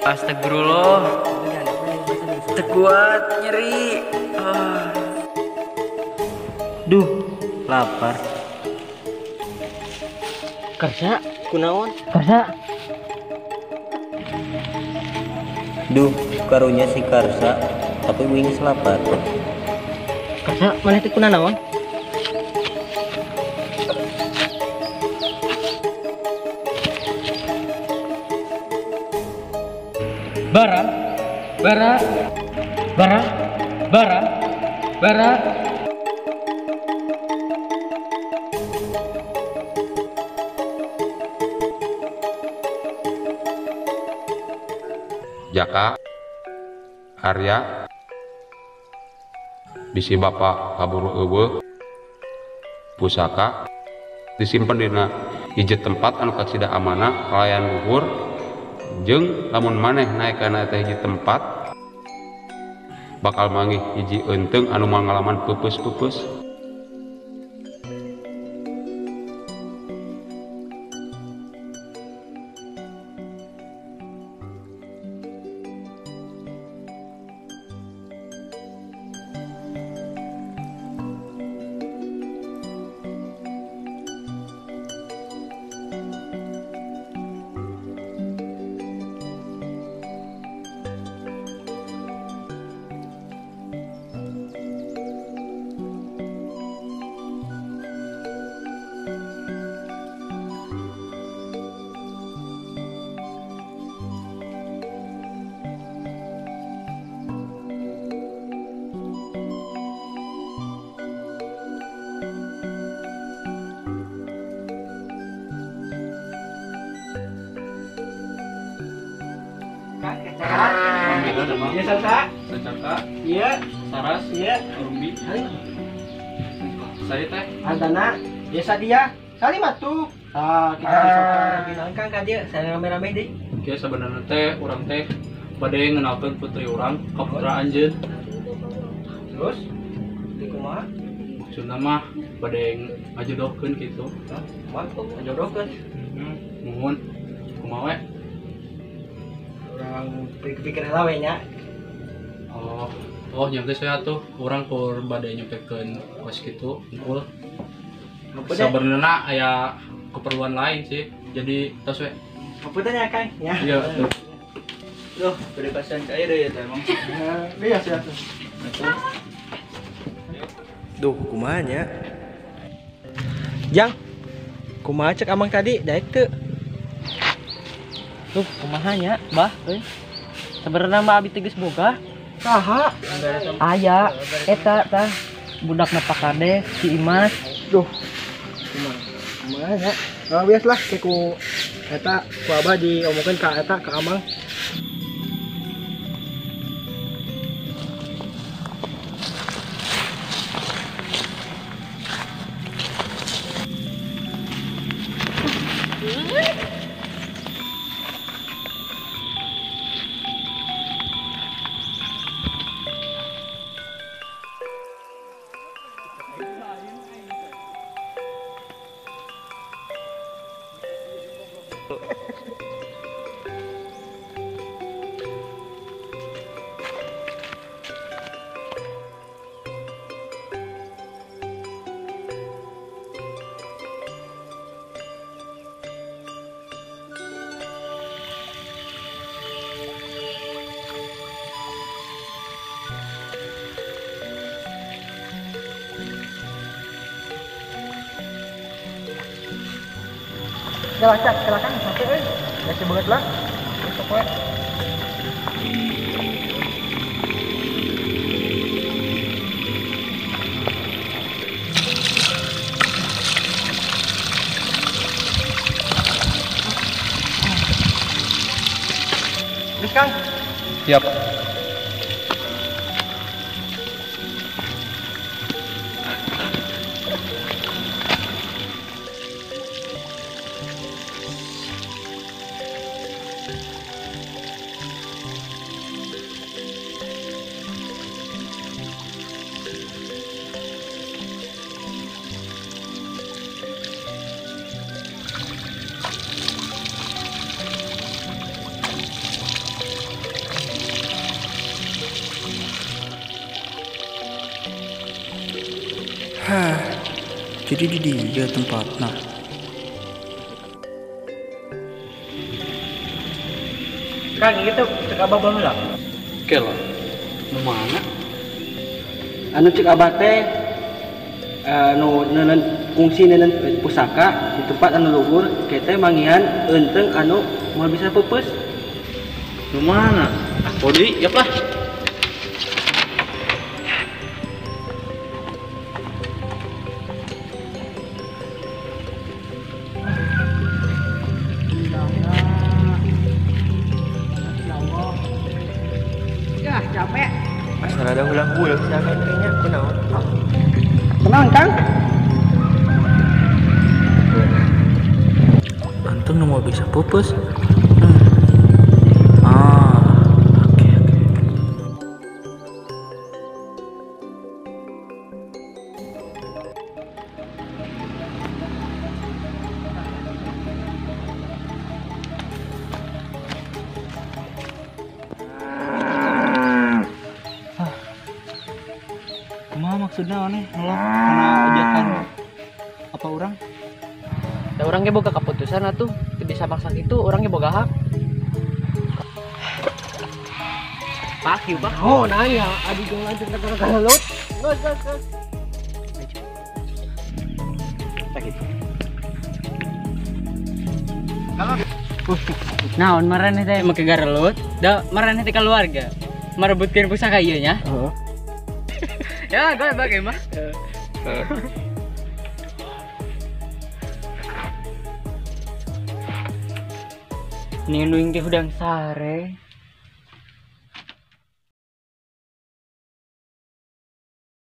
Astagfirullah. Tekuat nyeri. Duh, lapar. Kersa, kunaon? Karsa. Duh, karunya si Karsa, tapi wingis lapar. Karsa, mana teh kunaon? Bara, bara, bara, bara, bara. Jaka, Arya, bisi bapak kaburu eueuh, pusaka disimpen dina hiji tempat anu kacida amanah kalayan luhur, jeung lamun maneh naek kana eta hiji tempat bakal manggih hiji eunteung anu mangalaman peupeus-peupeus. Iya Salsa. Secaka. Iya. Saras. Iya. Rumbi. Saya teh. Antana. Ya Sadia. Salim atuh. Ah, kita bisa bilang ka dia, saya rame-rame deh. Oke, sebenarnya teh urang teh bade ngenalkeun putri urang ka putra anjeun. Terus di kumaha? Maksudna mah bade ngajodohkeun kitu. Hah? Kumaha ngajodohkeun? Heeh. Muhun. Kumaha we? Urang pikir-pikir heula we nya. Oh, oh nyampe saya tuh urang kur bade nyampekeun kos kitu ngumpul. Sebenarnya aya keperluan lain sih. Jadi tos we. Hapunten ya Kang ya. Iya, tuh. Duh, bade kasihan ka ieu deui teh emang. Iya sih atuh. Duh, kumaha nya? Jang. Kumaha cek amang tadi daek teu? Duh, kumaha nya, Bah euy. Sebenarnya mah abi teh geus boga. Saha? Aya eta tah budakna Pak Kades si Imas. Duh. Kumaha? Kumaha nya? Oh, bias lah ke ku eta ku abah diomongkeun ka eta ka amang. Silakan, silakan sampai euy. Biasa banget lah. Besok we. Terus Kang. Siap. Jadi di dia tempatna. Kang gitu cek abah baheula. Oke lah. Nu mana? Anu cek abah teh anu neuneun kungsi neuneun pusaka di tempat anu luhur kete manggihan eunteung anu moal bisa peupeus. Nu mana? Ah, bodi yap lah. Ya, capek. Asal ada ulang-ulang siapa kayaknya kunaon. Tenang, Kang. Antum nu moal bisa peupeus. Ah, oke. Kumaha maksudna aneh nolak kana ajakan apa urang? Da urang ge boga keputusan atuh, teu bisa maksa kitu, urang ge boga hak. Pak, yuk, Pak. Oh, nanya, adi geus lanjut ka laut. Geus, geus, geus. Sakit. Naon maraneh teh make garelut, da maraneh teh keluarga. Merebutkeun pusaka ieu nya. Heeh. Ya, gue bagai mah. Nih nuing teh hudang sare.